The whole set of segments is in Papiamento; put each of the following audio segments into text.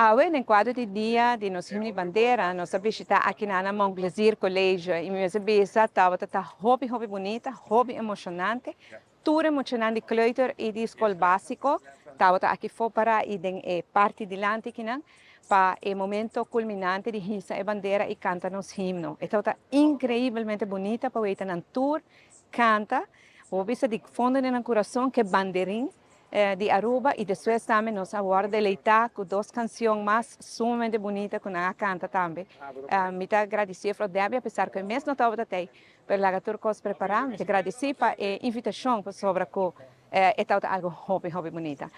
Awe den cuadro di dia di nos himno y bandera nos a bishita aki na na Mon Plaisir College y mi mester bisa tabata ta hopi hopi bunita, hopi emocionante. Tur e muchanan di kleuter y di scol basico tabata aki fo para y den e parti dilanti kinan pa e momento culminante di hisa e bandera y canta nos himno. E tabata increiblemente bunita pa weta nan tur canta. Bo bisa di fondo di nan curason ke banderin di Aruba y despues tambe nos a worde deleita cu dos cancion mas sumamente bunita cu nan a canta tambe. Mi ta gradici Juffrouw Debbie apesar cu e mes no tabata tey pero laga tur cos prepara. Mi ta gradici pa e invitacion pasobra cu e tabata algo hopi hopi bunita.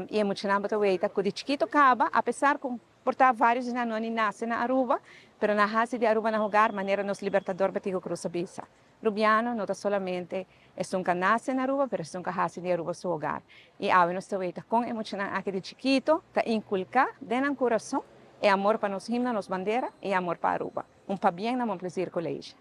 Y e muchanan bo ta weita cu di chikito caba apesar cu por ta varios di nan no a ni nace na Aruba pero nan a haci di Aruba nan hogar manera nos Libertador Betico Croes a bisa. Rubiano no ta solamente esun ka nace na Aruba, pero esun ka haci di Aruba su hogar. Y awe nos ta weta con e muchanan aki di chikito ta inculca den nan curason e amor pa nos himno, nos bandera y e amor pa Aruba. Un pabien na Mon Plaisir College.